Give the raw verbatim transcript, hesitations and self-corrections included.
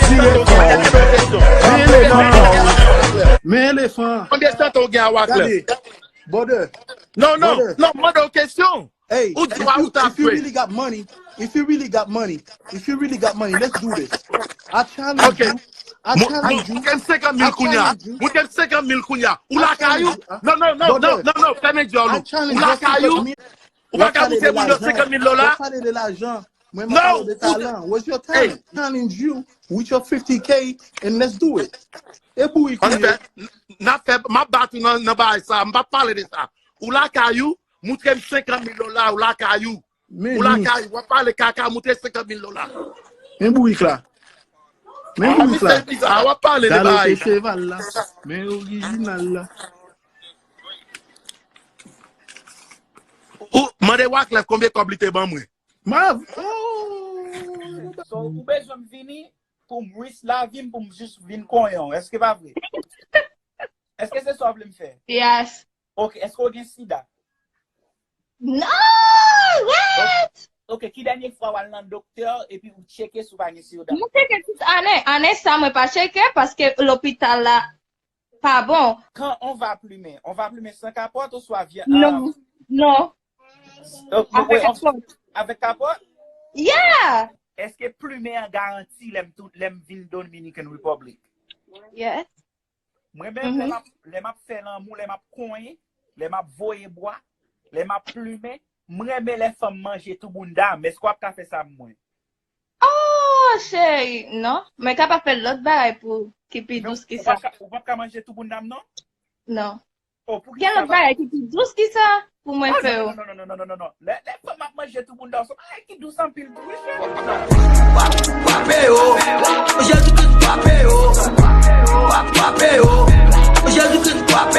Ti elefan. Men elefan. Men elefan. Konbyen santan w gen a Wyclef? Gade. Brother. Non, non, non, mande w kesyon. Hey, ou di if you, if you really got money, if you really got money, if you really got money, let's do this. I challenge you. I challenge you. Mwen gen senkant mil kounya. Mwen gen senkant mil kounya. Ou lakay ou? Non, non, non, non, non, non, fèmen dyòl ou. Ou lakay ou? Ou pa ka moute moun yo senkant mil dola? Mwen pa pale de lajan. Mwen pa pale de talan. What's your talent? Challenge you with your fifty K and let's do it. E bourik ou ye. N ap fè, m ap bat ou nan, nan bagay sa. M pa pale de sa. Ou lakay ou, moutre m senkant mil dola, ou lakay ou. Ou lakay ou, w ap pale kaka, moutre senkant mil dola. Men bourik la. Men bourik la. A, w ap pale de bagay. Galope cheval la. Men orijinal la. Ou mande Wyclef konbyen kòb li te ban mwen. Mav. Oh. So, ou bezwen m vini pou m risk lavi m pou m jis vin konyen w. Èske pa vre? Èske se sa w vle m fè? Yes. Ok, èske w gen sida? No! What? Ok, ki dènye fwa w al nan doktè epi ou tcheke si w pa gen sida? Mwen tcheke tout ane. Ane sa mwen pa tcheke paske lopital la pa bon. Quand on va plumer, on va plumer sans capote ou soit via... Non, non. Avèk kapòt? Avèk kapòt? Yeah! Èske plumen an garanti lè m tou- lè m vin Dominican Republic? Yes. Mwen menm, lè m ap, lè m ap fè lanmou, lè m ap konyen, lè m ap voye bwa, lè m ap plimen, m renmen lè fanm manje tou bounda m. Èske w ap ka fè sa pou mwen? Oh, cheri, non. Mwen ka pa fè lòt bagay pou ki pi dous ki sa. Ou p ap ka manje tou bounda m, non? Non. Oh, pou ki sa? Gen lòt bagay ki pi dous ki sa pou mwen fè yo. Non, non, non, non, non, non. Lè, lè fanm ap manje tou bounda w, se yon bagay ki dous anpil tou, wi, cheri.